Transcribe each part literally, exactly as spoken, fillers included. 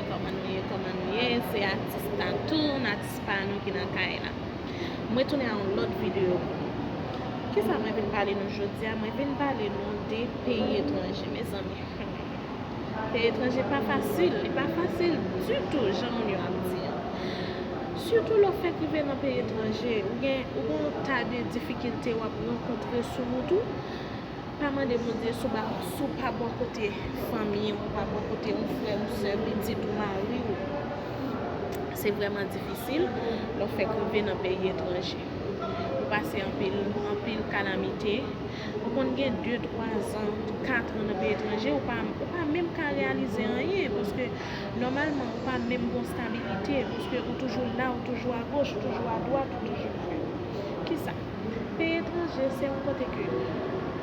Kòman nou ye, kòman nou ye? Se atis Tatoune, atis pa nou ki nan kay la. Mwen tounen a yon lòt videyo. Kisa mwen vin pale nou jodi a? Mwen vin pale nou de peyi etranje, mezanmi. Peyi etranje pa fasil, li pa fasil ditou, jan moun yo ap di an. Sitou lè w fèk rive nan peyi etranje, ou gen, ou gen yon ta de difikilte w ap rankontre sou wout ou. Pa mande Bondye si w pa, si w pa bò kote fanmi w, ou pa bò kote yon frè, yon sè, pitit ou, mari w. Se vrèman difisil lè w fèk rive nan peyi etranje. Ou pase anpil, anpil kalamite. Ou konn gen de, twa zan, kat an nan peyi etranje, ou pa, ou pa menm ka reyalize anyen, paske nòmalman ou pa menm gon stabilite, paske ou toujou la, ou toujou agoch, ou toujou adwat, ou toujou frè. Kisa? Peyi etranje, se yon kote ke,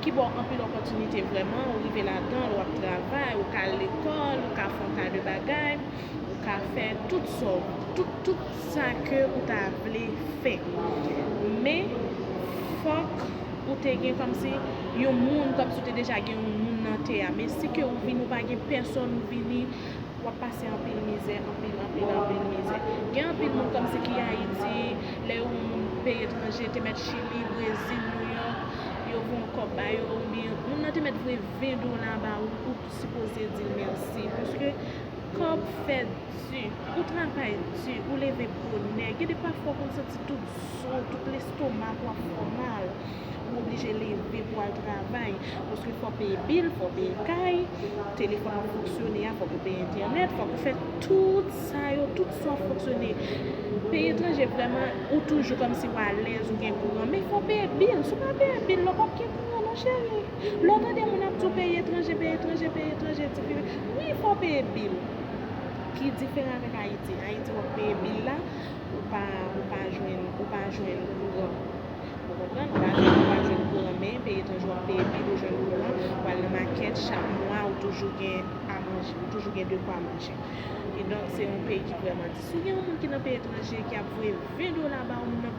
ki ba w anpil opòtinite vrèman, ou rive ladan l, w ap travay, ou ka al lekòl, ou ka fè yon ta de bagay, ou ka fè tout sa, tout, tout sa ke ou ta vle fè. Men, fòk ou te gen kòmsi yon moun, kòmsi ou te deja gen yon moun nan tè a. Men si ke ou vini, ou pa gen pèsòn, ou vini, w ap pase anpil mizè, anpil, anpil, anpil mizè. Gen anpil moun kòmsi ki Ayiti, lè yon moun peyi etranje te mèt Chili, Brezil, Nouyòk, yo voye yon kòb ba yo, oubyen moun nan te mèt voye ven dola ba ou, ou sipoze di l mèsi. Paske kòb fè di, ou travay di, ou leve bonè. Gen de pafwa w konn santi tout zo, tout lestomak w ap fè w mal. Ou oblije leve pou al travay. Paske fò w peye bil, fò w peye kay, telefòn w ap fonksyone a, fòk ou peye entènèt, fòk ou fè tout sa yo, tout sa w ap fonksyone. Peyi etranje vrèman, ou toujou kòmsi w alèz, ou gen kouran, men fò w peye bil. Si w pa peye bil la, w p ap gen kouran non, cheri. Lè w tande moun ap di w peyi etranje, peyi etranje, peyi etranje, ti fi, wi, fò w peye bil. Ki diferan avèk Ayiti. Ayiti, w ap peye bil la, ou pa, ou pa jwenn, ou pa jwenn kouran. Ou konprann? Ou pa jwenn, ou pa jwenn kouran, men peyi etranje, w ap peye bil, ou jwenn kouran, ou al nan makèt, chak mwa, ou toujou gen a manje, ou toujou gen dekwa manje. Kidonk, se yon peyi ki vrèman di. Si w gen yon moun ki nan peyi etranje, ki ap voye ven dola ba w, moun nan voye